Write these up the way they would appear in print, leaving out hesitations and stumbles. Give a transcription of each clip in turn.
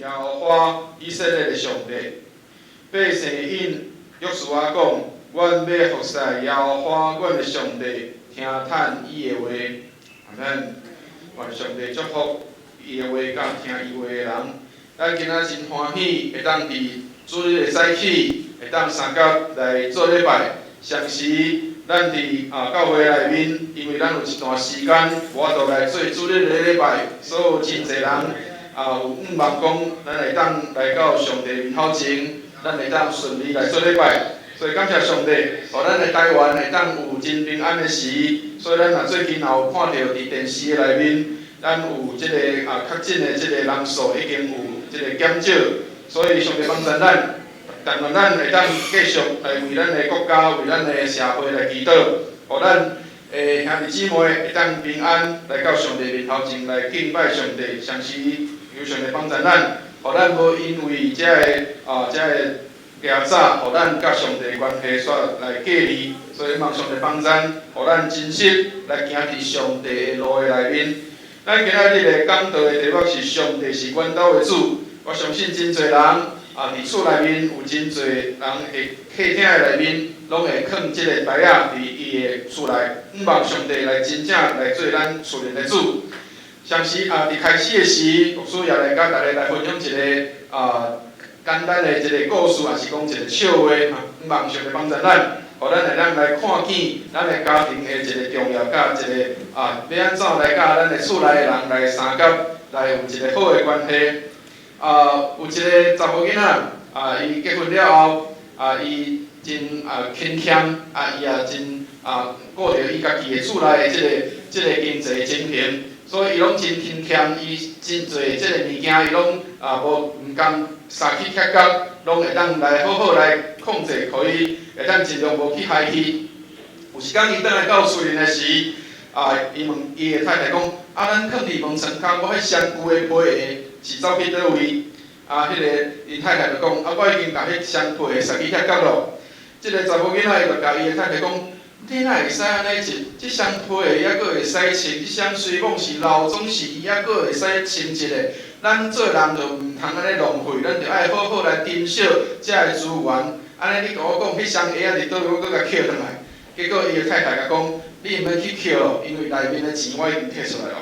耶和華以色列的上帝。百姓應約書亞講：阮欲服侍耶和華阮的上帝，聽趁伊的話。阿門。願上帝祝福伊的話佮聽伊話的人。咱今仔真歡喜，會當佇主日的早起，會當相佮來做禮拜。相時，咱佇教會內面，因為咱有一段時間無法度來做主日的禮拜，所以有真濟人有向望講，咱會當來到上帝面頭前，咱會當順利來做禮拜。所以感謝上帝，予咱的台灣會當有真平安的時。所以咱若最近也有看著佇電視的內面，咱有這个確診的這个人數已經有這个減少，所以上帝幫助咱，但願咱會當繼續來為咱的國家、為咱的社會來祈禱，予咱的兄弟姊妹會當平安來到上帝面頭前來敬拜上帝。同時求上帝幫助咱，予咱無因為這个驚早，予咱佮上帝關係煞來隔離。所以望上帝幫咱，予咱真實來行佇上帝的路的內面。咱今仔日的講道的題目是上帝是阮兜的主。我相信真濟人佇厝內面有真濟人的客廳的內面，攏會囥這个牌仔佇伊的厝內，向望上帝來真正來做咱厝內的主。同時佇開始的時，牧師也來佮大家來分享一个簡單的一个故事，抑是講一个笑話，向望上帝幫助咱，予咱會當來看見咱的家庭的一个重要，佮一个欲按怎來佮咱的厝內的人來相佮，來有一个好的關係。有一个查某囡仔，伊結婚了後，伊真勤儉，伊也真顧著伊家己的厝內的這個經濟情形，所以伊攏真勤儉，伊真濟這个物件，伊攏無毋甘殺去徛角，攏會當來好好來控制，予伊會當盡量無去害去。有一工伊轉來到厝裡的時，伊問伊的太太講：啊，咱囥佇門床跤，我彼雙舊的皮鞋是走去佗位？彼个伊太太就講：啊，我已經共彼雙皮鞋殺去遐角咯。這个查某囡仔伊就共伊的太太講：你哪會使按呢穿？這雙皮鞋猶閣會使穿，這雙雖罔是老，總是伊猶閣會使穿一下。咱做人就毋通按呢浪費，咱著愛好好來珍惜這个資源。按呢，你共我講，彼雙鞋仔佇佗位，我閣共抾轉來。結果伊的太太共講：你毋免去抾咯，因為內面的錢我已經提出來咯。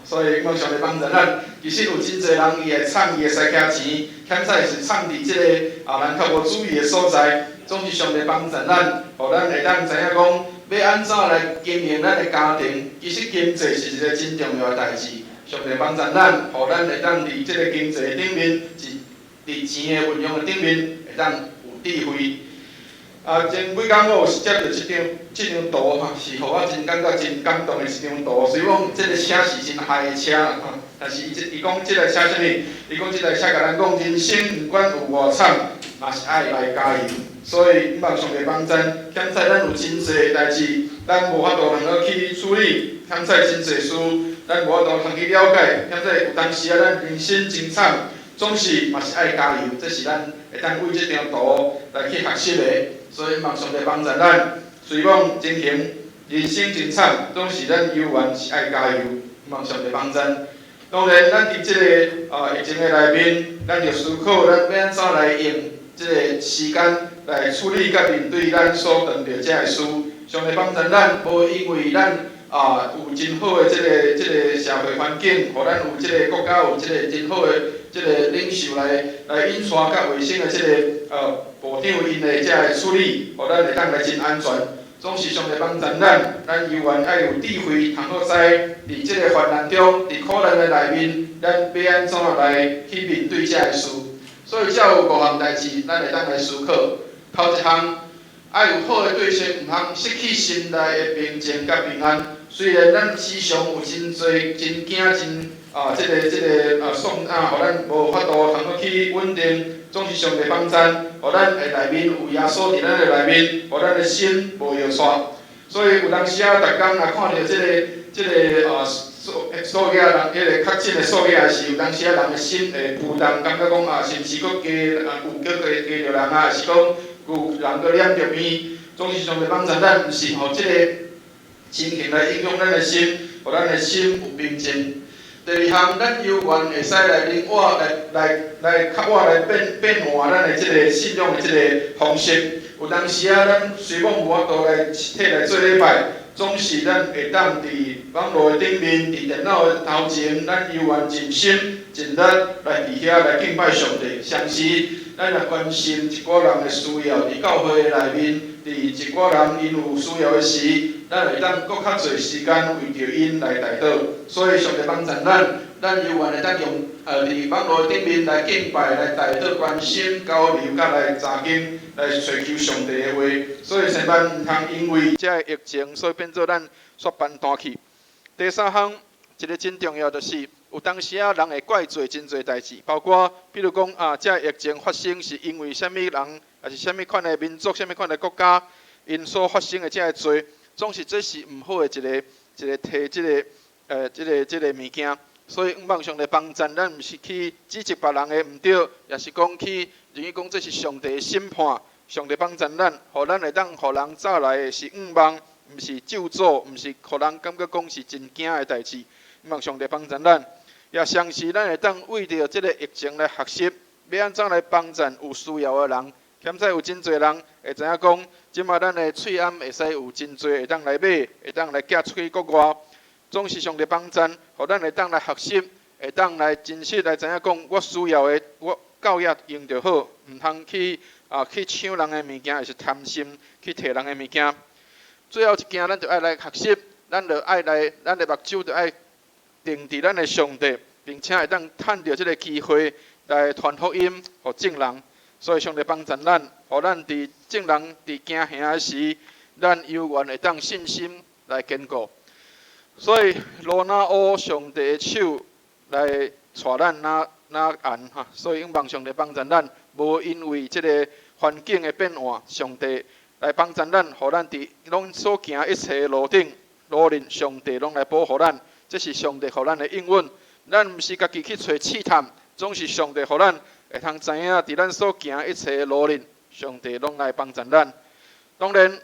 所以望上帝幫助咱。其實有真濟人伊會藏伊的私家錢，欠債是藏佇這个咱較無注意的所在。總是上帝幫助咱，予咱會當知影講，欲按怎來經營咱的家庭。其實經濟是一个真重要的代誌。上帝幫助咱，予咱會當佇這个經濟頂面，是佇錢的運用的頂面，會當有智慧。前幾工我有接著這張圖吼，是予我真感覺真感動的一張圖。雖講這个車是真害的車啦，吼，但是伊這伊講這台車啥物？伊講這台車共咱講，人生毋管有偌慘，嘛是愛來加油。所以，望上帝幫贊，欠債咱有真濟代誌，咱無法度通好去處理，欠債真濟事，咱無法度通去了解。欠債有當時啊，咱人生真慘，總是嘛是愛加油。這是咱會當為這張圖來去學習的。所以望上帝幫助咱，雖罔情形人生真慘，總是咱猶原是愛加油。望上帝幫贊。當然，咱佇這个疫情的內面，咱就思考咱欲按怎來用這个時間來處理佮面對咱所遇著這个事。上帝幫助咱，無因為咱有真好的這個社會環境，予咱有這个國家有這个真好的這个領袖來引帶佮衛生的這个部長𪜶的這个處理，予咱會當來真安全。總是上帝幫助咱，咱猶原愛有智慧，通好知佇這个患難中，佇苦難的內面，咱欲按怎來去面對這个事。所以，這有五項代誌，咱會當來思考。頭一項，愛有好的對策，毋通失去心內的平靜佮平安。雖然咱時常有真濟、真驚、真這個喪啊，予咱無法度通好去穩定。總是上帝幫贊，予咱的內面有耶穌佇咱的內面，予咱的心無搖掣。所以有當時啊，逐工若看著這個數額人，彼个確診的數額時，有當時啊，人的心會浮動，感覺講是毋是閣加有閣加加著人啊，抑是講有人閣染著病？總是上帝幫助咱，毋是予這个情形來影響咱的心，予咱的心有平靜。第二項，咱猶原會使來靈活來來來較活來變變換咱的這个信仰的這个方式。有當時啊，咱雖罔無法度來實體來做禮拜，總是咱會當佇網路的頂面，佇電腦的頭前，咱猶原盡心盡力來佇遐來敬拜上帝。同時，咱也關心一寡人的需要，佇教會的內面，佇一寡人𪜶有需要的時，咱會當閣較濟時間為著𪜶來代禱。所以上帝幫贊咱，咱猶原會當用佇網路頂面來敬拜、來代禱、關心、交流，佮來查經、來尋求上帝的話。所以千萬毋通因為這个疫情，所以變做咱煞反彈去。第三項，一个真重要就是，有當時仔人會怪罪真濟代誌，包括比如講啊，這个疫情發生是因為啥物人，抑是啥物款的民族、啥物款的國家，𪜶所發生的這个罪，總是這是毋好的一个一个提這个這个這个物件。所以，向望上帝幫贊，咱毋是去指責別人的毋對，抑是講去認為講這是上帝的審判。上帝幫贊咱，予咱會當予人走來的是向望，毋是咒詛，毋是予人感覺講是真驚的代誌。向望上帝幫贊咱，也同時咱會當為著這个疫情來學習，欲按怎來幫贊有需要的人。現在有真濟人會知影講，這馬咱的喙罨會使有真濟會當來買，會當來寄出去國外。總是上帝幫贊，予咱會當來學習，會當來真實來知影講，我需要的我夠額用就好，毋通去啊去搶人的物件，抑是貪心去提人的物件。最後一件，咱就愛來學習，咱就愛來，咱的目睭就愛定佇咱的上帝，並且會當趁著這个機會來傳福音予眾人。所以上帝幫贊咱，予咱佇眾人佇驚嚇時，咱猶原會當信心來堅固。所以路若烏，上帝的手來帶咱若若按哈，所以向望上帝幫贊咱，無因為這个環境的變換，上帝來幫贊咱，予咱佇攏所行一切路頂路面，上帝攏來保護咱，這是上帝予咱的應允。咱毋是家己去揣試探，總是上帝予咱會通知影，佇咱所行一切路面，上帝攏來幫贊咱。當然，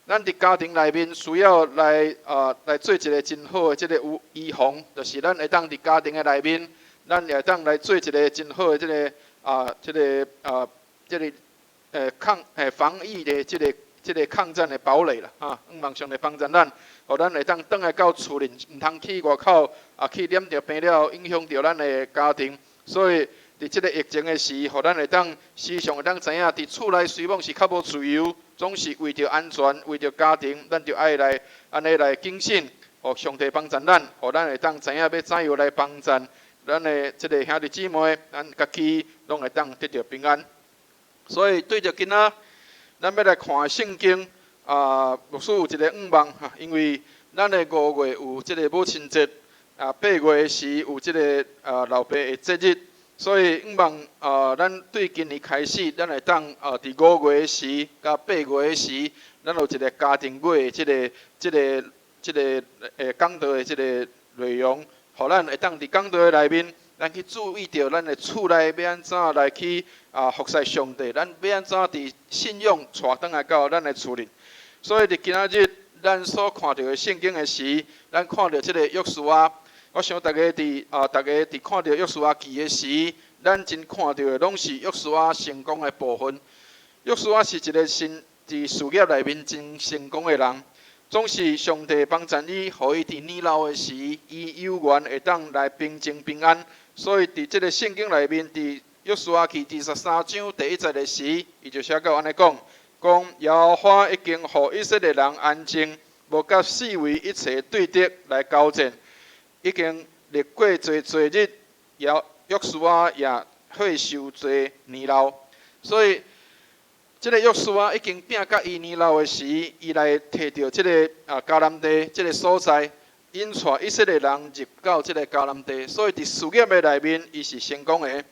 咱佇家庭內面需要來啊來做一个真好的這个有預防，就是咱會當佇家庭的內面，咱也會當來做一个真好的這个啊這个啊這个抗防疫的這个這个抗戰的堡壘啦，哈！向望上帝幫助咱，予咱會當轉來到厝裡，毋通去外口啊去染著病了，影響著咱的家庭。所以，佇這个疫情的時，予咱會當時常會當知影，佇厝內雖罔是較無自由，總是為著安全，為著家庭，咱就愛來按呢來謹慎。予上帝幫助咱，予咱會當知影欲怎樣來幫助咱的這个兄弟姊妹，咱家己攏會當得著平安。所以對著今仔，咱欲來看聖經啊，牧師有一个願望哈，因為咱的五月有這个母親節，啊八月時有這个啊老爸的節日，所以向望啊，咱對今年開始，咱會當啊佇五月時佮八月時，咱有一个家庭月的這个、這个、這个講道的這个內容，予咱會當佇講道的內面，咱去注意著咱的厝內欲按怎來去啊服侍上帝，咱欲按怎佇信仰帶轉來到咱的厝裡。所以佇今仔日咱所看著的聖經的時，咱看著這个約書亞，我想逐家佇啊，逐家佇看著約書亞記的時，咱真看著的攏是約書亞成功的部分。約書亞是一个新佇事業內面真成功的人，總是上帝幫贊伊，予伊佇年老的時，伊猶原會當來平靜平安。所以佇這个聖經內面，佇約書亞記第13章第一節的時，伊就寫到按呢講：講耶和華已經予以色列人安靜，無佮四圍一切對敵來交戰，已經歷過濟濟日，約約書亞也歲壽濟年老。所以，這个約書亞已經拼甲伊年老的時，伊來提著這个啊迦南地這个所在。𪜶帶以色列人入到這个迦南地，所以佇事業的內面，伊是成功的。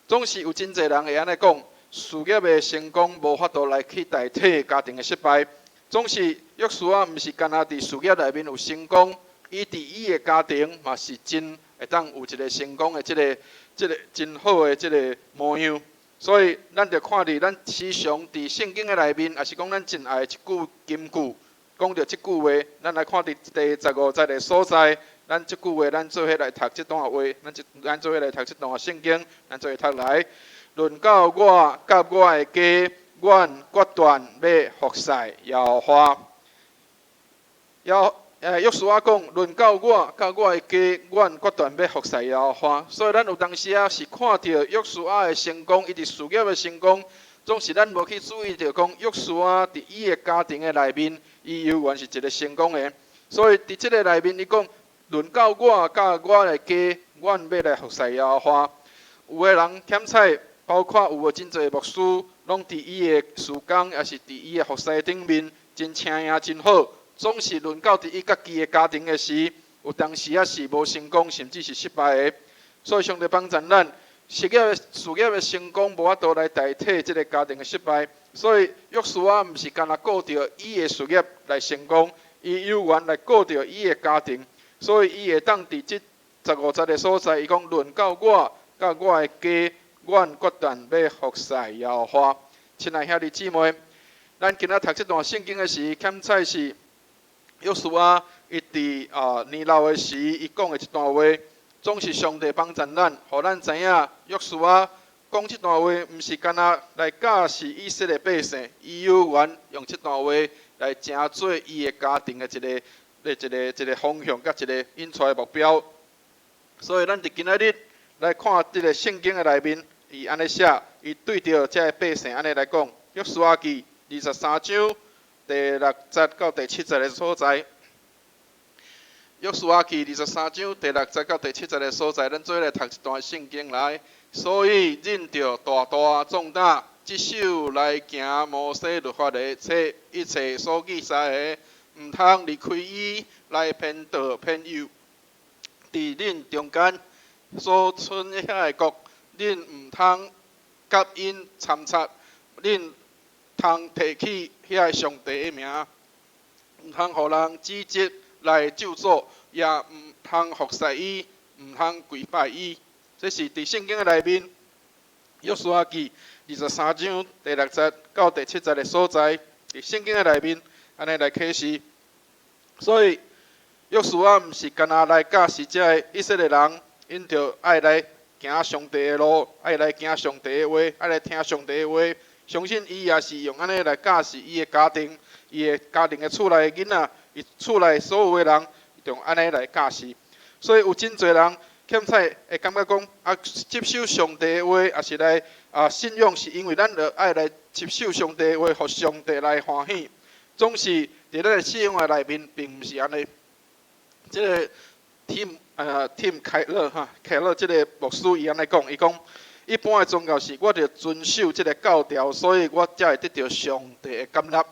總是有真濟人會按呢講，事業的成功無法度來去代替家庭的失敗。總是約書亞毋是干焦佇事業內面有成功，伊佇伊的家庭嘛是真會當有一个成功的這个、這个真好的這个模樣。所以，咱就看佇咱時常佇聖經的內面，抑是講咱真愛的一句金句。講著這句話，咱來看佇第十五節的所在，咱這句話，咱做伙來讀這段話，咱做伙來讀這段聖經，咱做伙讀來。論到我佮我的家，阮決斷欲服侍耶和華。約書亞講，論到我佮我的家，阮決斷欲服侍耶和華。所以咱有當時仔是看著約書亞的成功，伊佇事業的成功，總是咱無去注意著講，約書亞佇伊的家庭的內面，伊猶原是一個成功的。所以佇這个內面，伊講，論到我佮我的家，阮欲來服侍耶和華。有的人欠彩，包括有無真濟牧師，攏佇伊的事工，抑是佇伊的服侍頂面，真請影真好。總是論到佇伊家己的家庭的時，有當時仔是無成功，甚至是失敗的。所以上帝幫助咱，事業的成功無法度來代替這个家庭的失敗。所以約書亞毋是干焦顧著伊的事業來成功，伊猶原來顧著伊的家庭。所以伊會當佇這15節的所在，伊講論到我佮我的家，阮決斷欲服侍耶和華。親愛兄弟姊妹，咱今仔讀這段聖經的時，欠彩是約書亞伊佇年老的時，伊講的一段話，總是上帝幫助咱，予咱知影約書亞講這段話，毋是干焦來教示以色列百姓，伊猶原用這段話來成做伊的家庭的一個方向，佮一個引帶的目標。所以咱佇今仔日來看這个聖經的內面，伊按呢寫，伊對著這个百姓按呢來講，約書亞記23章第六節到第七節的所在。約書亞記23章第六節到第七節的所在，咱做伙來讀一段聖經來。所以恁著大大壯膽，職守來行摩西律法的冊一切所記載的，毋通離開伊來偏左偏右。佇恁中間所存遐个國，恁毋通佮𪜶參差，恁通提起遐个上帝的名，毋通予人指責來咒詛，也毋通服侍伊，毋通跪拜伊。這是佇聖經的內面，約書亞記二十三章第六節到第七節的所在，佇聖經的內面，按呢來啟示。所以約書亞毋是干焦來教示這个以色列人，𪜶著愛來行上帝的路，愛來行上帝的話，愛來聽上帝的話。相信伊也是用按呢來教示伊的家庭，伊的家庭的厝內的囡仔，伊厝內所有的人，用按呢來教示。所以有真濟人欠彩會感覺講啊，接受上帝的話，抑是來信仰，是因為咱著愛來接受上帝的話，予上帝來歡喜。總是佇咱的信仰的內面，並毋是按呢。這个Tim 凱勒哈，凱勒這个牧師伊按呢講，伊講一般的宗教是我著遵守這个教條，所以我才會得著上帝的感納。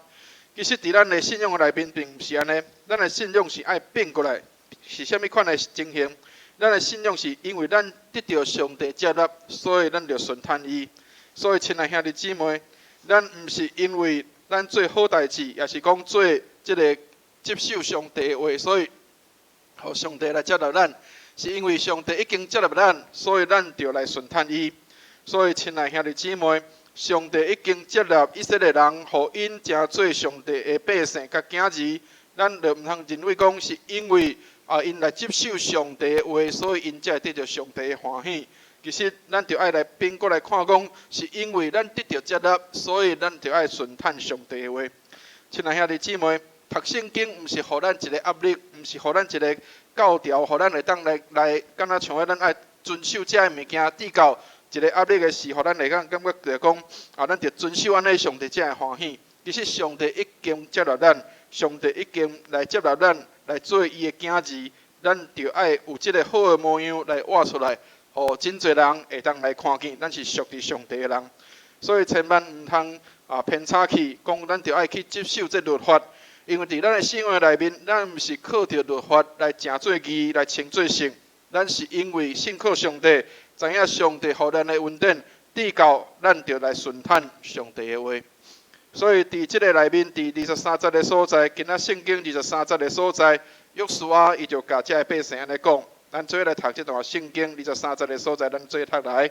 其實佇咱的信仰的內面，並毋是按呢。咱的信仰是愛變過來，是啥物款的情形？咱的信仰是因為咱得著上帝接納，所以咱就順趁伊。所以，親愛兄弟姊妹，咱毋是因為咱做好代誌，抑是講做這个接受上帝的話，所以予上帝來接納咱。是因為上帝已經接納咱，所以咱就來順趁伊。所以，親愛兄弟姊妹，上帝已經接納以色列人，予𪜶成做上帝的百姓佮囝兒，咱就毋通認為講是因為𪜶來接受上帝的話，所以𪜶才會得著上帝的歡喜。其實，咱著愛來反過來看講，是因為咱得著接納，所以咱著愛順趁上帝的話。親愛兄弟姊妹，讀聖經毋是予咱一个壓力，毋是予咱一个教條，予咱會當來，敢若像咱愛遵守這个物件，至到一个壓力的時，予咱會當感覺著講，咱著遵守按呢，上帝才會歡喜。其實上帝已經接納咱，上帝已經來接納咱，來做伊的囝兒，咱著愛有這个好的模樣來活出來，予真濟人會當來看見，咱是屬佇上帝的人。所以千萬毋通偏差去，講咱著愛去接受這律法，因為佇咱的信仰內面，咱毋是靠著律法來成做義，來稱做聖，咱是因為信靠上帝，知影上帝予咱的恩典，至到咱著來順趁上帝的話。所以佇這个內面，佇二十三節的所在，今仔聖經二十三節的所在，約書亞伊就共這个百姓按呢講，咱做伙來讀這段聖經二十三節的所在，咱做伙讀來。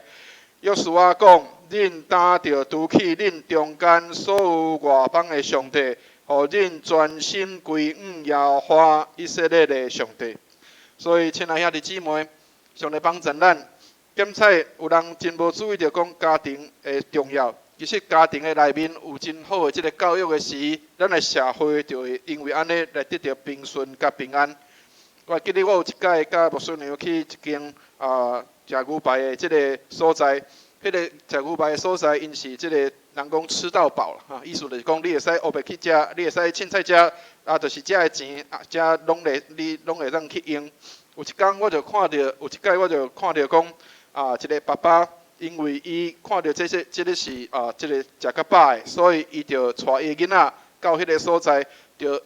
約書亞講：恁當著除去恁中間所有外邦的上帝，予恁專心歸向耶和華以色列的上帝。所以，親愛兄弟姊妹，上帝幫助咱。檢採有人真無注意著講家庭的重要。其實家庭的內面有真好的這个教育的時，咱的社會就會因為按呢來得著平順佮平安。我記得我有一擺佮牧師娘去一間食牛排的這个所在，彼个食牛排的所在，𪜶是這个人講吃到飽啦，哈，意思就是講你會使烏白去食，你會使凊彩食，啊，就是食的錢啊，食攏會你攏會當去用。有一工我就看著，有一擺我就看著講，一个爸爸因為伊看著這些這个是這个食較飽的，所以伊就帶伊囡仔到彼个所在，就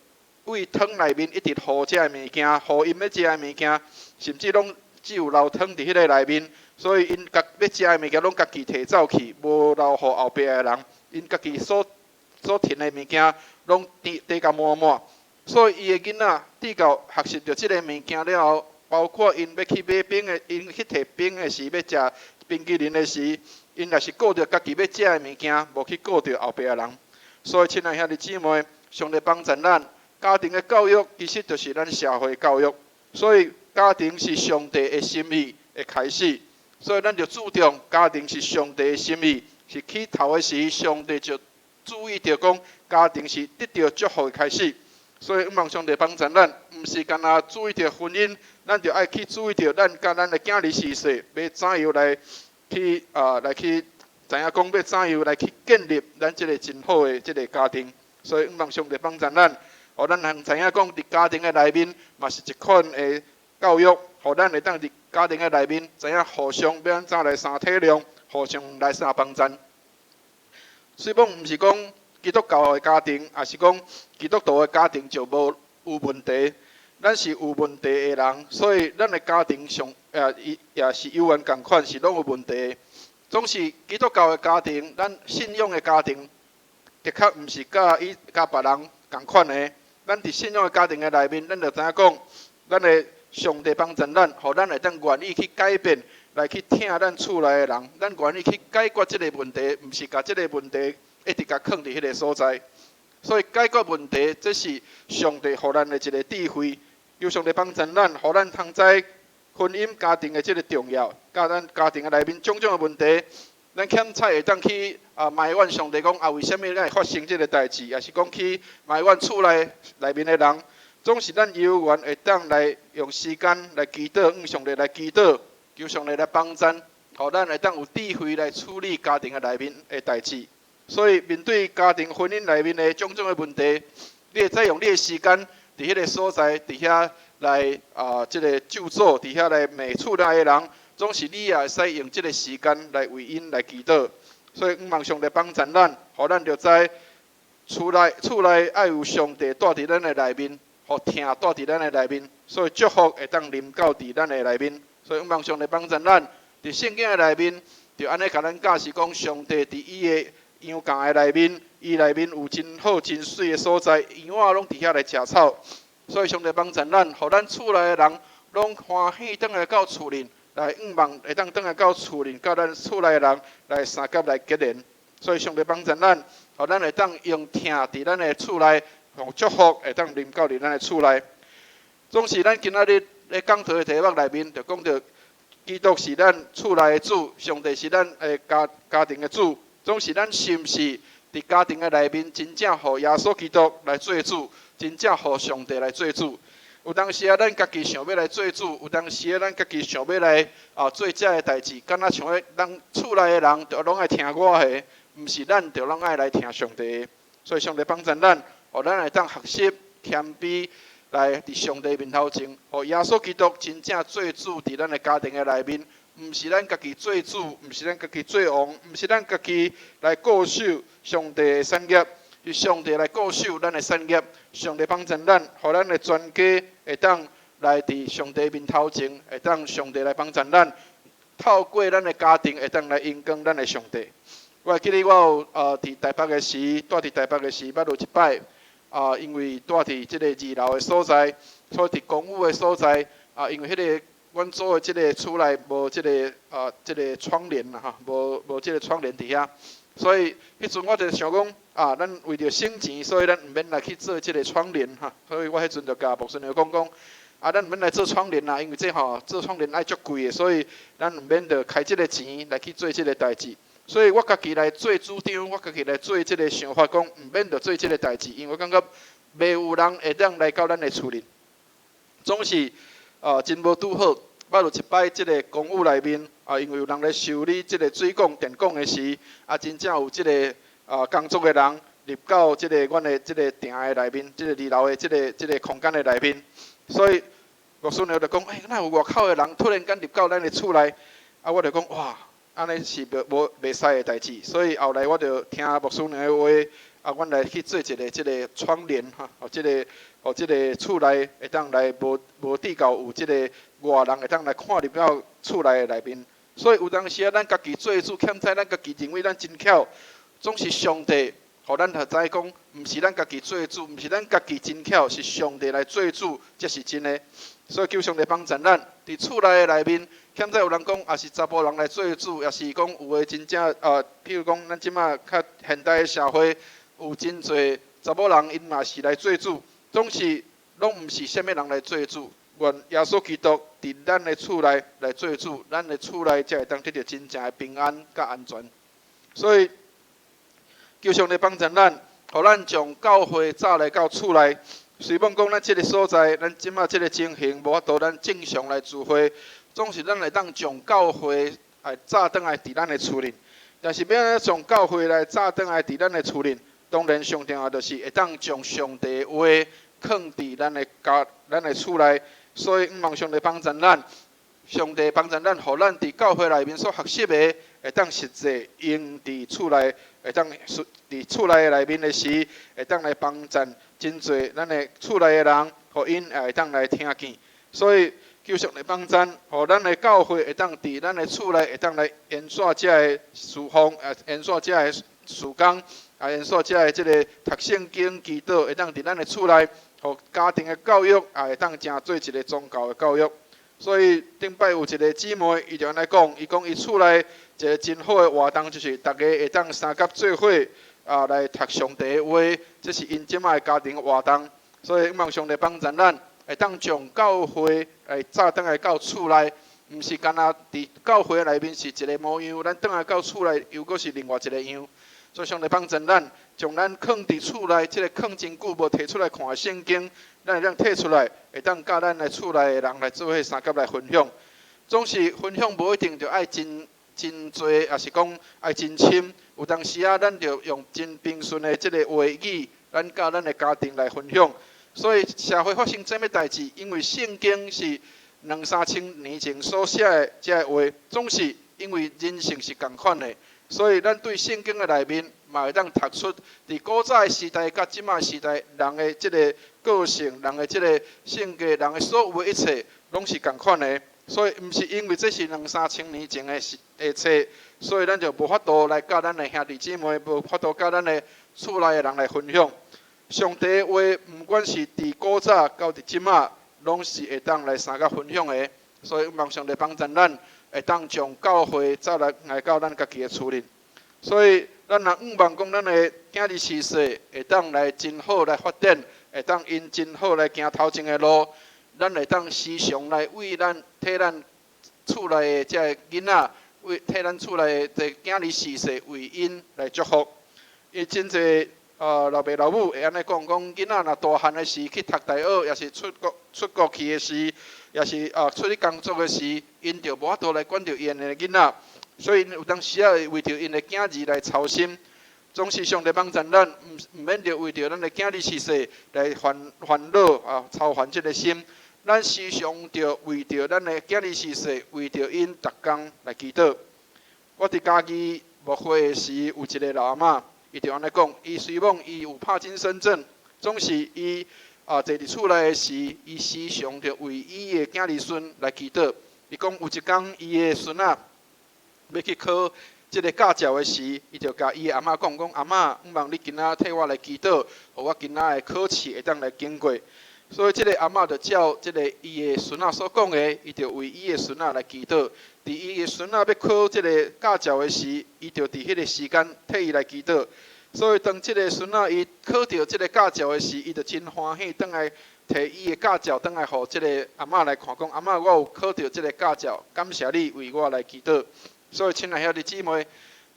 對湯內面一直予遮的物件，予𪜶欲食的物件，甚至攏只有留湯佇彼个內面，所以𪜶家欲食的物件攏家己提走去，無留予後壁的人。𪜶家己所所添的物件攏填填甲滿滿，所以伊的囡仔直到學習著這个物件了後，包括𪜶欲去買冰的，𪜶去提冰的時，欲食冰淇淋的時，𪜶也是顧著家己欲食的物件，無去顧著後壁的人。所以，親愛兄弟姊妹，上帝幫助咱家庭的教育，其實就是咱社會教育。所以，家庭是上帝的心意的開始。所以，咱就注重家庭是上帝的心意。是起頭的時，上帝就注意著講，家庭是得著祝福的開始。所以，向望上帝幫助咱，毋是干焦注意著婚姻，咱就愛去注意著咱佮咱的囝兒序細，欲怎樣來去來去知影講欲怎樣來去建立咱這个真好的這个家庭。所以，向望上帝幫助咱，予咱通知影講，佇家庭的內面嘛是一款的教育，予咱會當佇家庭的內面知影互相欲按怎來相體諒，互相來相幫贊。雖罔毋是講基督教的家庭，抑是講基督徒的家庭就無有問題。咱是有問題的人，所以咱的家庭上也也是猶原仝款，是攏有問題。總是基督教的家庭，咱信仰的家庭，的確毋是佮伊佮別人仝款的。咱佇信仰的家庭的內面，咱就知影講，咱的上帝幫助咱，予咱會當願意去改變，來去疼咱厝內的人，咱願意去解決這个問題，毋是共這个問題一直共囥佇彼个所在。所以解決問題，這是上帝予咱的一个智慧。求上帝幫助咱，予咱通知婚姻家庭的這个重要，佮咱家庭的內面種種的問題，咱劊彩會當去埋怨上帝講啊，為啥物咱會發生這个代誌？抑是講去埋怨厝內內面的人，總是咱猶原會當來用時間來祈禱，向上帝來祈禱，求上帝來幫助，予咱會當有智慧來處理家庭的內面的代誌。所以面對家庭婚姻內面的種種的問題，你會使用你的時間佇彼个所在，佇遐來這个咒詛，佇遐來罵厝內的人，總是你也會使用這个時間來為𪜶來祈禱。所以，向望上帝幫助咱，予咱就知厝內厝內愛有上帝蹛佇咱的內面，予疼蹛佇咱的內面，所以祝福會當臨到佇咱的內面。所以，向望上帝幫助咱，佇聖經的內面，就按呢共咱教示講，上帝佇伊的羊墘的內面，伊內面有真好真媠的所在，羊仔攏佇遐來食草。所以上帝幫助咱，予咱厝內的人攏歡喜轉來到厝裡，來向望會當轉來到厝裡，佮咱厝內的人來相佮來結連。所以上帝幫助咱，予咱會當用疼佇咱的厝內，用祝福會當臨到佇咱的厝內。總是咱今仔日咧講道的題目內面，就講著基督是咱厝內的主，上帝是咱的家家庭的主。總是咱是毋是佇家庭的內面，真正予耶穌基督來做主，真正予上帝來做主？有當時啊，咱家己想欲來做主；有當時啊，咱家己想欲來做這个代誌，敢若像彼咱厝內的人，就攏愛聽我的，毋是咱就攏愛來聽上帝的。所以上帝幫助咱，予咱會當學習謙卑，來佇上帝面頭前，予耶穌基督真正做主佇咱的家庭的內面。毋是咱家己做主，毋是咱家己做王，毋是咱家己來固守上帝的產業，是上帝來固守咱的產業。上帝幫助咱，予咱的全家會當來佇上帝面頭前，會當上帝來幫助咱，透過咱的家庭會當來榮光咱的上帝。我會記得我有佇台北的時，蹛佇台北的時，捌有一擺因為蹛佇這个二樓的所在，所以佇公寓的所在因為彼个阮租的這个厝內無這个這个窗簾啦吼，無無這个窗簾佇遐，所以彼陣我就想講啊，咱為著省錢，所以咱毋免來去做這个窗簾哈。所以我彼陣就共牧師娘講講，啊，咱毋免來做窗簾啦，因為這吼做窗簾愛足貴的，所以咱毋免著開這个錢來去做這个代誌。所以我家己來做主張，我家己來做這个想法，講毋免著做這个代誌，因為我感覺袂有人會當來到咱的厝裡，總是真無拄好。捌有一擺，這个公寓內面啊，因為有人來修理這个水管、電管的時，啊，真正有這个工作的人入到這个阮的這个埕的內面，這个二樓的這个空間的內面，所以牧師娘就講：欸，哪有外口的人突然間入到咱的厝內？啊，我就講：哇，按呢是袂無袂使的代誌。所以後來我就聽牧師娘的話，啊，阮來去做一个這个窗簾哈，予這個予這个厝內會當來無無至到有這个外人會當來看入到厝內的內面。所以有當時啊，咱家己做主，欠在咱家己認為咱真巧，總是上帝予咱就知講，毋是咱家己做主，毋是咱家己真巧，是上帝來做主，才是真的。所以求上帝幫助咱，佇厝內的內面，欠在有人講，也是查埔人來做主，也是講有的真正啊，譬如講，咱這馬較現代的社會，有真濟查某人，𪜶嘛是來做主，總是攏毋是啥物人來做主。願耶穌基督佇咱的厝內來做主，咱的厝內才會當得著真正的平安佮安全。所以求上帝幫助咱，予咱將教會早來到厝內。雖罔講咱這个所在，咱這馬這个情形無法度咱正常來聚會，總是咱會當將教會來早轉來佇咱的厝裡。但是欲按怎將教會來早轉來佇咱的厝裡，當然上重要就是會當將上帝的話囥佇咱的家、咱的厝內。所以，向望上帝幫助咱，上帝幫助咱，予咱佇教會內面所學習的，會當實際用佇厝內，會當佇厝內內面的時，會當來幫助真濟咱的厝內的人，予𪜶也會當來聽見。所以，求上帝幫助，予咱的教會會當佇咱的厝內，會當來延續這个事奉，啊，延續這个事工，啊，延續這个這个讀聖經、祈禱，會當佇咱的厝內，予家庭的教育也會當成做一个宗教的教育。所以頂擺有一个姊妹，伊就按呢講，伊講伊厝內一个真好的活動，就是逐家會當相佮做伙啊來讀上帝的話，這是𪜶這馬的家庭活動。所以望上帝幫助咱，會當將教會來早轉來到厝內，毋是干焦佇教會內面是一个模樣，咱轉來到厝內又閣是另外一个樣。所以上帝幫助咱，將咱囥佇厝內，這个囥真久無提出來看的聖經，咱會當提出來，會當佮咱的厝內的人來做伙相佮來分享。總是分享無一定著愛真真濟，抑是講愛真深。有當時啊，咱著用真平順的這个話語，咱佮咱的家庭來分享。所以社會發生這物代誌，因為聖經是兩三千年前所寫的這个話，總是因為人性是仝款的。所以，咱對聖經的內面，嘛會當讀出佇古早的時代佮這馬時代人的這个個性、人的這个性格、人的所有的一切，攏是仝款的。所以，毋是因為這是兩三千年前的的冊，所以咱就無法度來佮咱的兄弟姊妹，無法度佮咱的厝內的人來分享。上帝的話，毋管是佇古早到佇這馬，攏是會當來相佮分享的。所以，望上帝幫助咱，會當將教會早來來到咱家己的厝裡。所以，咱若向望講，咱的囝兒序細會當來真好來發展，會當𪜶真好來行頭前的路，咱會當時常來為咱替咱厝內的這个囡仔，為替咱厝內的這囝兒序細為𪜶來祝福。伊真濟老爸老母會按呢講，講囡仔若大漢的時去讀大學，抑是出國去的時，抑是出去工作的時，𪜶就無法度來管著𪜶的囡仔，所以有當時仔會為著𪜶的囝兒來操心。總是上帝幫助咱，毋免著為著咱的囝兒序細來煩煩惱啊，操煩這个心。咱時常著為著咱的囝兒序細，為著𪜶逐工來祈禱。我佇嘉義牧會的時，有一个老阿嬤，伊就按呢講，伊雖罔伊有帕金森症，總是伊坐佇厝內的時，伊時常著為伊的囝兒孫來祈禱。伊講有一工，伊的孫仔欲去考這个駕照的時，伊就共伊的阿嬤講講：阿嬤，向望你今仔替我來祈禱，予我今仔的考試會當來經過。所以這个阿嬤就照這个伊的孫仔所講的，伊就為伊的孫仔來祈禱。佇伊的孫仔欲考這个駕照的時，伊就佇彼个時間替伊來祈禱。所以當這个孫仔伊考著這个駕照的時，伊就真歡喜，轉來提伊的駕照轉來予這个阿嬤來看，講，阿嬤，我有考著這个駕照，感謝你為我來祈禱。所以，親愛兄弟姊妹，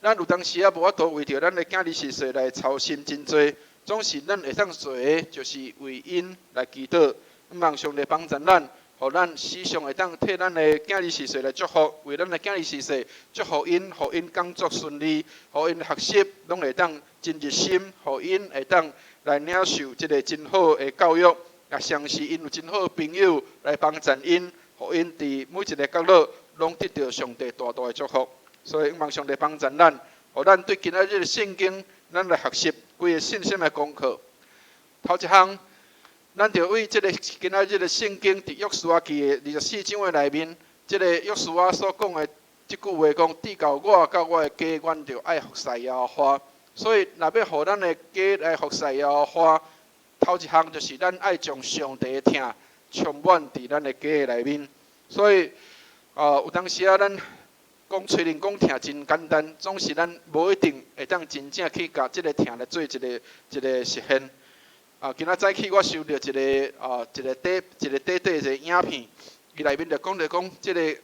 咱有當時仔無法度為著咱的囝兒婿孫來操心真濟，總是咱會當做的，就是為𪜶來祈禱，望上帝幫助咱，予咱時常會當替咱的囝兒婿孫來祝福，為咱的囝兒婿孫祝福𪜶，予𪜶工作順利，予𪜶學習攏會當真熱心，予𪜶會當來領受這个真好的教育，也相信𪜶有真好的朋友來幫助𪜶，予𪜶佇每一个角落攏得著上帝大大的祝福。所以，望上帝幫助咱，予咱對今仔日的聖經，咱來學習幾个信心的功課。頭一項，咱著為這个今仔日的聖經，佇約書亞記的24章的內面，這个約書亞所講的這句話講：至到我佮我的家，阮著愛服侍耶和華。所以，若欲予咱的家來服侍耶和華，頭一項就是咱愛將上帝的疼充滿佇咱的家的內面。所以，有當時仔咱講催人講疼真簡單，總是咱無一定會當真正去共這个疼來做一个一个實現。今仔早起我收著一個短短一個影片，伊內面就講著講，這个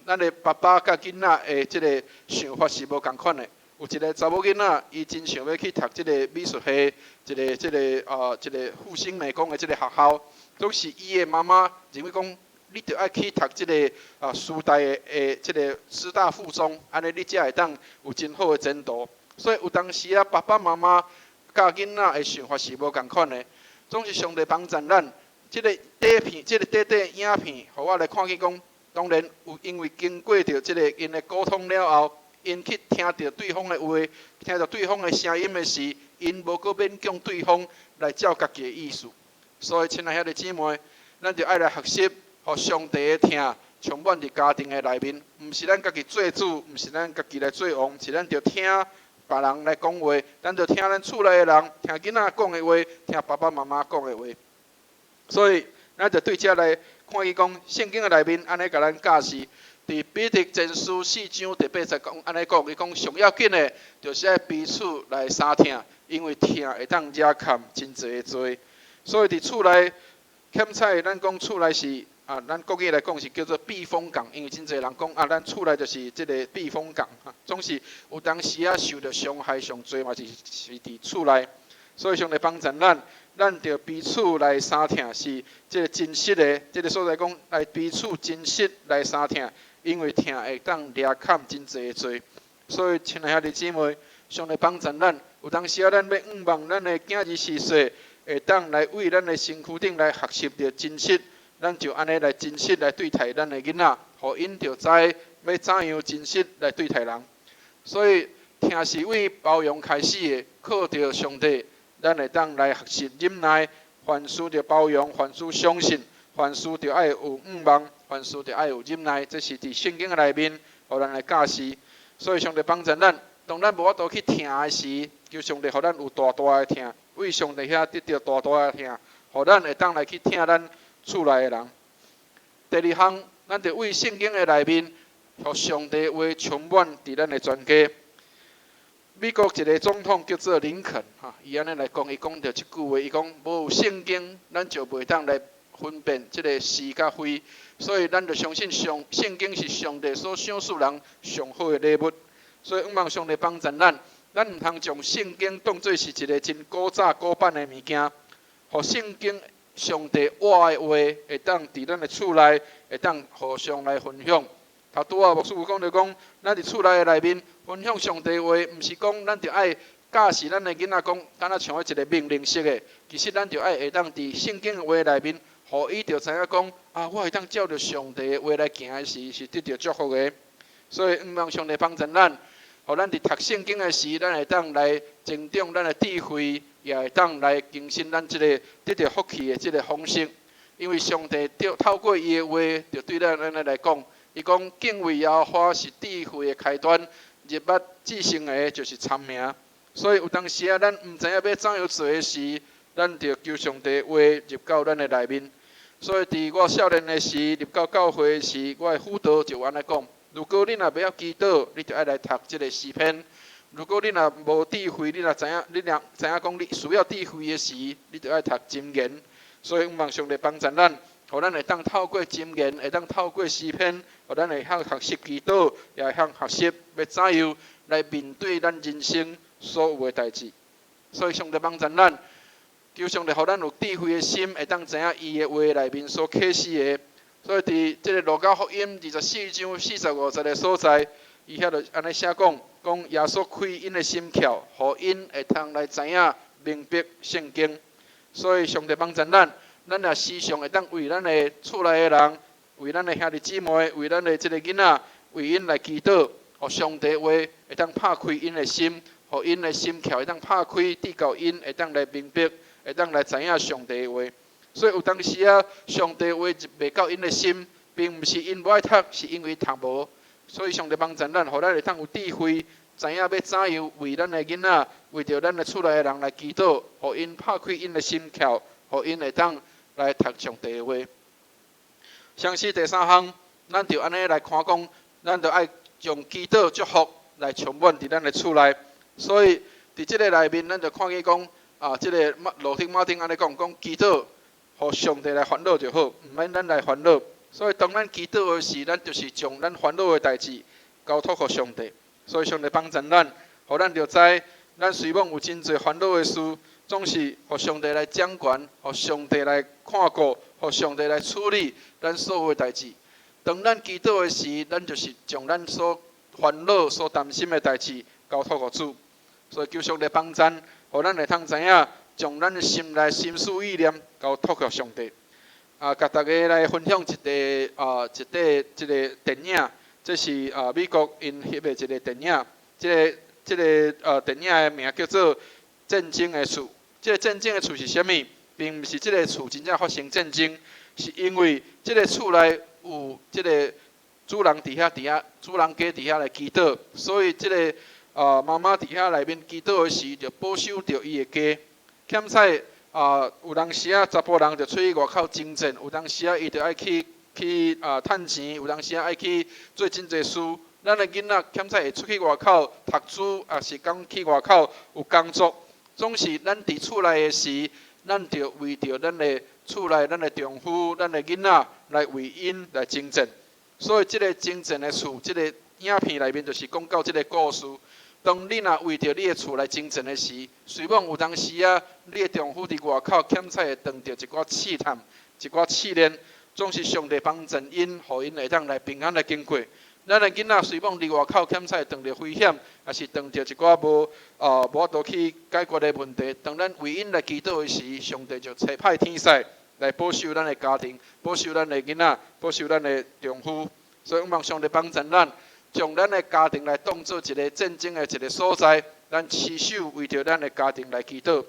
咱的爸爸佮囡仔的這个想法是無仝款的。有一个查某囡仔，伊真想欲去讀這个美術系，一个這个啊一个復興美工的這个學校，總是伊的媽媽認為講，你著愛去讀這个師大的這个師大附中，按呢你才會當有真好的前途。所以有當時仔，爸爸媽媽佮囡仔的想法是無仝款的，總是上帝幫助咱。這个短片，這个短短影片，予我來看見講，當然有因為經過著這个𪜶的溝通了後，𪜶去聽著對方的話，聽著對方的聲音的時，𪜶無閣勉強對方來照家己的意思。所以，親愛兄弟姊妹，咱著愛來學習，予上帝的疼充滿佇家庭的內面，毋是咱家己做主，毋是咱家己來做王，是咱著聽別人來講話，咱著聽咱厝內的人，聽囡仔講的話，聽爸爸媽媽講的話。所以，咱就對這來看見講，聖經的內面按呢共咱教示，佇彼得前書四章第八節講按呢講，伊講上要緊的，就是愛彼此來相疼，因為疼會當遮蓋真濟的罪。所以佇厝內，劊彩咱講厝內是咱國語來講是叫做避風港，因為真濟人講啊，咱厝內就是這个避風港，總是有當時仔受著傷害上濟嘛是是佇厝內，所以上帝幫助咱，咱著彼此來相疼，是這个真實的，這个所在講來彼此真實來相疼，因為疼會當掠砍真濟的罪，所以親愛兄弟姊妹，上帝幫助咱，有當時仔咱欲向望咱的囝兒婿孫會當來為咱的身軀頂來學習著真實。咱就按呢來真實來對待咱的囡仔，予𪜶就知欲怎樣真實來對待人。所以，疼是為包容開始的，靠著上帝，咱會當來學習忍耐，凡事著包容，凡事相信，凡事著愛有向望，凡事著愛有忍耐。這是佇聖經的內面，予咱來教示。所以，上帝幫助咱，當咱無法度去疼的時，求上帝予咱有大大的疼，為上帝遐得著大大的疼，予咱會當來去疼咱厝內的人。第二項，咱著為聖經的內面，予上帝話充滿佇咱的全家。美國一个總統叫做林肯，哈，伊按呢來講，伊講著這句話，伊講無有聖經，咱就袂當來分辨這个是佮非，所以咱著相信上聖經是上帝所賞賜人上好的禮物。所以，向望上帝幫助咱，咱毋通將聖經當做是一个真古早古板的物件，予聖經上帝活的話會當佇咱的厝內會當互相來分享。頭拄仔牧師有講著講，咱佇厝內的內面分享上帝話，毋是講咱著愛教示咱的囡仔講，敢若像彼一個命令式的。其實咱著愛會當佇聖經的話內面，予伊著知影講，啊，我會當照著上帝的話來行的時，是得著祝福的。所以，向望上帝幫助咱，予咱佇讀聖經的時，咱會當來增長咱的智慧，也會當來更新咱這个得著福氣的這个方式。因為上帝著透過伊的話，著對咱按呢來講，伊講敬畏耶和華是智慧的開端，入捌至聖的，就是聰明。所以有當時仔，咱毋知影欲怎樣做的時，咱著求上帝話入到咱的內面。所以佇我少年的時，入到教會的時，我的輔導就按呢講：如果你若欲曉祈禱，你著愛來讀這个詩篇；如果你若無智慧，你若知影，你若知影講你需要智慧的時，你著愛讀箴言。所以向望上帝幫助咱，予咱會當透過箴言，會當透過詩篇，予咱會曉學習祈禱，也會曉學習欲怎樣來面對咱人生所有的代誌。所以上帝幫助咱，求上帝予咱有智慧的心，會當知影伊的話內面所啟示的。所以佇這个路加福音24章45節的所在，伊遐就按呢寫講，講耶穌開𪜶的心竅，予𪜶會通來知影明白聖經。所以上帝幫助咱，咱也時常會當為咱的厝內的人，為咱的兄弟姊妹，為咱的這个囡仔，為𪜶來祈禱，予上帝話會當拍開𪜶的心，予𪜶的心竅會當拍開，直到𪜶會當來明白，會當來知影上帝的話。所以有當時啊，上帝話入袂到𪜶的心，並毋是𪜶無愛讀，是因為讀無。所以上帝幫助咱，予咱會當有智慧，知影欲怎樣為咱的囡仔，為著咱的厝內的人來祈禱，予𪜶拍開𪜶的心竅，予𪜶會當來讀上帝的話。相信第三項，咱就按呢來看講，咱就愛用祈禱祝福來充滿佇咱的厝內。所以佇這个內面，咱就看見講啊，這个路德馬丁按呢講，講祈禱，予上帝來煩惱就好，毋免咱來煩惱。所以當咱祈禱的時，咱就是將咱煩惱的代誌交託予上帝。所以上帝幫助咱，予咱就知，咱雖罔有真濟煩惱的事，總是予上帝來掌權，予上帝來看顧，予上帝來處理咱所有的代誌。當咱祈禱的時，咱就是將咱所煩惱、所擔心的代誌交託予主。所以求上帝幫助，予咱會通知影，將咱的心內心思意念交託予上帝。啊，共大家來分享一塊啊，一塊這个電影，這是啊美國𪜶翕的一个電影。這个電影的名叫做《戰爭的厝》。這个戰爭的厝是啥物？並毋是這个厝真正發生戰爭，是因為這个厝內有這个主人佇遐佇遐，主人家佇遐來祈禱，所以這个媽媽佇遐內面祈禱的時，就保守著伊的家。欠彩啊，有當時啊，查埔人就出去外口征戰，有當時啊，伊就愛去啊趁錢，有當時啊愛去做真濟事。咱的囡仔欠彩會出去外口讀書，抑是講去外口有工作，總是咱佇厝內的時，咱著為著咱的厝內、咱的丈夫、咱的囡仔來為𪜶來征戰。所以，這个征戰的厝，這个影片內面就是講到這个故事。當你若為著你的厝來征戰的時，雖罔有當時啊，你的丈夫佇外口欠彩會碰著一寡試探、一寡試煉，總是上帝幫助𪜶，予𪜶會當來平安來經過。咱的囡仔雖罔佇外口欠彩會碰著危險，抑是碰著一寡無法度去解決的問題，當咱為𪜶來祈禱的時，上帝就差派天使來保守咱的家庭，保守咱的囡仔，保守咱的丈夫。所以，望上帝幫助咱，將咱的家庭來當做一個戰爭的一個所在，咱持守為著咱的家庭來祈禱。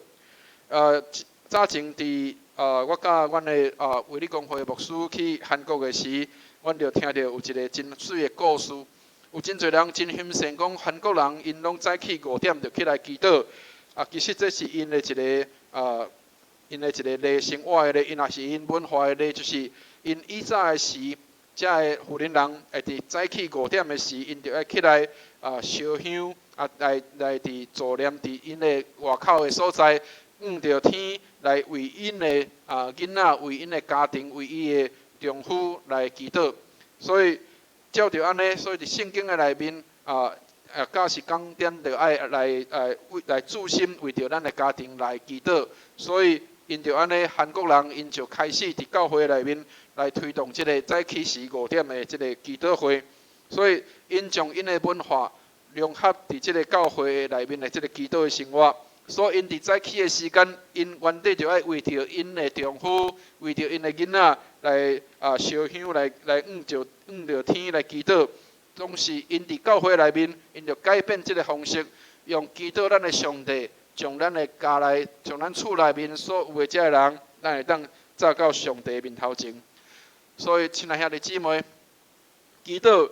早前佇我佮阮的衛理公會牧師去韓國的時，阮就聽著有一個真媠的故事。有真濟人真欣羨講韓國人𪜶攏早起5點就起來祈禱。啊，其實這是𪜶的一個禮生活的禮，𪜶也是𪜶文化的禮，就是𪜶以早的時，遮个婦人人會佇早起5點的時，𪜶就愛起來啊燒香啊，來佇助念佇𪜶的外口的所在，向著天來為𪜶的啊囡仔、為𪜶的家庭、為伊的丈夫來祈禱。所以照著按呢，所以佇聖經的內面啊，教士講點就愛來為來注心為著咱的家庭來祈禱。所以𪜶就按呢，韓國人𪜶就開始佇教會內面來推動這个早起時5點的這个祈禱會。所以𪜶將𪜶的文化融合佇這个教會內面的這个祈禱的生活。所以𪜶佇早起的時間，𪜶原底就愛為著𪜶的丈夫、為著𪜶的囡仔來啊燒香來向著天來祈禱。總是𪜶佇教會內面，𪜶就改變這个方式，用祈禱咱的上帝，將咱的家內、將咱厝內面所有的這个人，咱會當載到上帝面頭前。所以，親愛兄弟姊妹，祈禱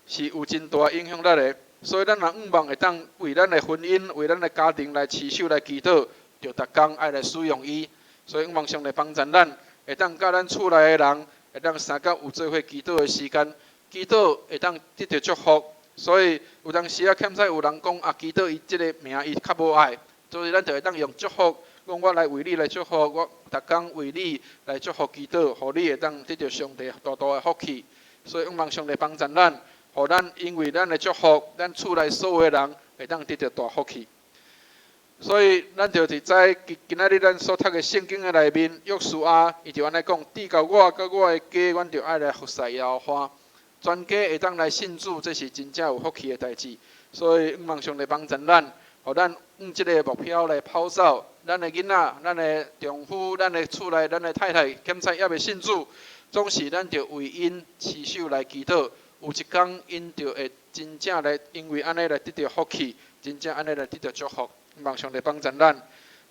是有真大影響力的。所以，咱若向望會當為咱的婚姻、為咱的家庭來持守來祈禱，就逐工愛來使用伊。所以，向望上帝幫助咱，會當佮咱厝內的人，會當相佮有做伙祈禱的時間，祈禱會當得著祝福。所以，有當時啊，欠彩有人講啊，祈禱伊這个名伊較無愛，所以咱就會當用祝福講我來為你來祝福，我逐工為你來祝福祈禱，予你會當得著上帝大大的福氣。所以，向望上帝幫助咱，予咱因為咱的祝福，咱厝內所有的人會當得著大福氣。所以，咱就佇知今今仔日咱所讀的聖經的內面，約書亞伊就按呢講：至到我佮我的家，阮就愛來服侍耶和華。全家會當來信主，這是真正有福氣的代誌。所以，向望上帝幫助咱，予咱向這个目標來跑走。咱的囡仔、咱的丈夫、咱的厝內、咱的太太，檢查猶未信主，總是咱著為𪜶持守來祈禱。有一工，𪜶就會真正來，因為按呢來得著福氣，真正按呢來得著祝福。望上帝幫助咱，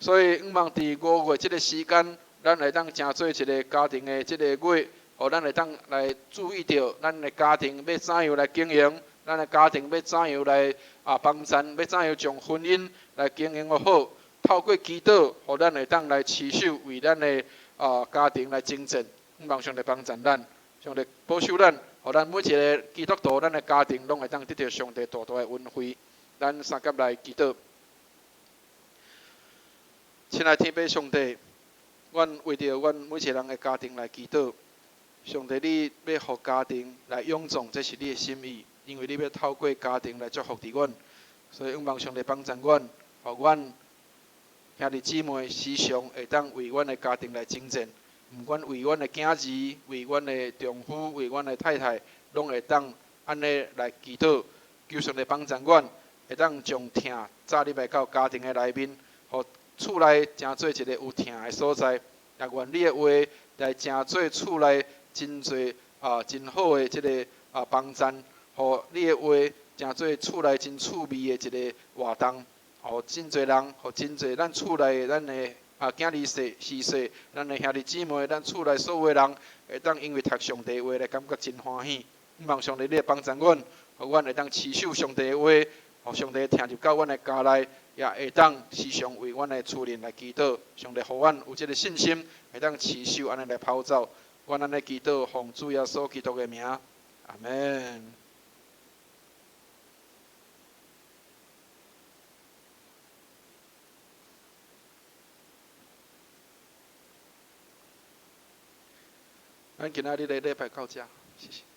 所以向望佇5月這个時間，咱會當成做一个家庭的這个月，予咱會當來注意著咱的家庭欲怎樣來經營，咱的家庭欲怎樣來幫贊，欲怎樣將婚姻來經營予好。透過祈禱，予咱會當來持守為咱的家庭來征戰。望上帝幫助咱，上帝保守咱，予咱每一个基督徒，咱的家庭攏會當得著上帝大大的恩惠。咱相佮來祈禱。親愛天父上帝，阮為著阮每一个人的家庭來祈禱。上帝，你欲予家庭來勇壯，這是你的心意，因為你欲透過家庭來祝福佇阮，所以向望上帝幫助阮，予阮兄弟姊妹時常會當為阮的家庭來征戰，毋管為阮的囝兒、為阮的丈夫、為阮的太太，攏會當按呢來祈禱，求上帝幫助阮，會當將疼扎入來到家庭的內面，予厝內成做一个有疼的所在，也願你的話來成做厝內真濟真好的這个幫贊，予你的話成做厝內真趣味的一個活動，予真濟人，予真濟咱厝內咱的囝兒婿婿，咱的兄弟姊妹，咱厝內所有的人，會當因為讀上帝話來感覺真歡喜。望上帝你會幫助阮，予阮會當持守上帝的話，予上帝疼入到阮的家內。也會當時常為阮的厝人來祈禱，上帝予阮有這个信心，會當持守按呢來跑走。阮按呢祈禱，奉主耶穌基督的名，阿門。咱今仔日的禮拜到遮，謝謝。